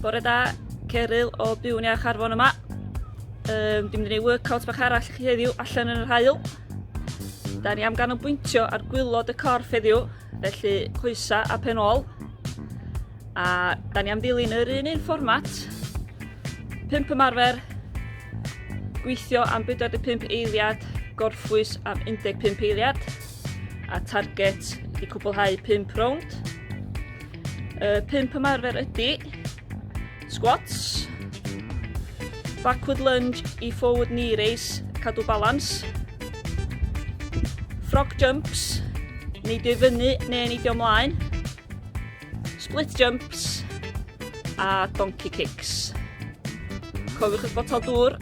Bore da, Ceryl o Byw'n Iach Arfon yma. Um, dwi'n mynd i wneud workout bach arall i chi heddiw allan yn yr haul. Da ni am ganolbwyntio ar gwylod y corff heddiw, felly coesa a pen ôl. A da ni am ddilyn yr un un fformat. 5 ymarfer, gweithio am 45 eiliad, gorffwys am 15 eiliad, a target i cwblhau 5 rownd. Y 5 ymarfer ydy squats, backward lunge i forward knee raise, cadw balans, frog jumps, neidio i fyny neu neidio ymlaen, split jumps a donkey kicks. Cofiwch eich botol dŵr.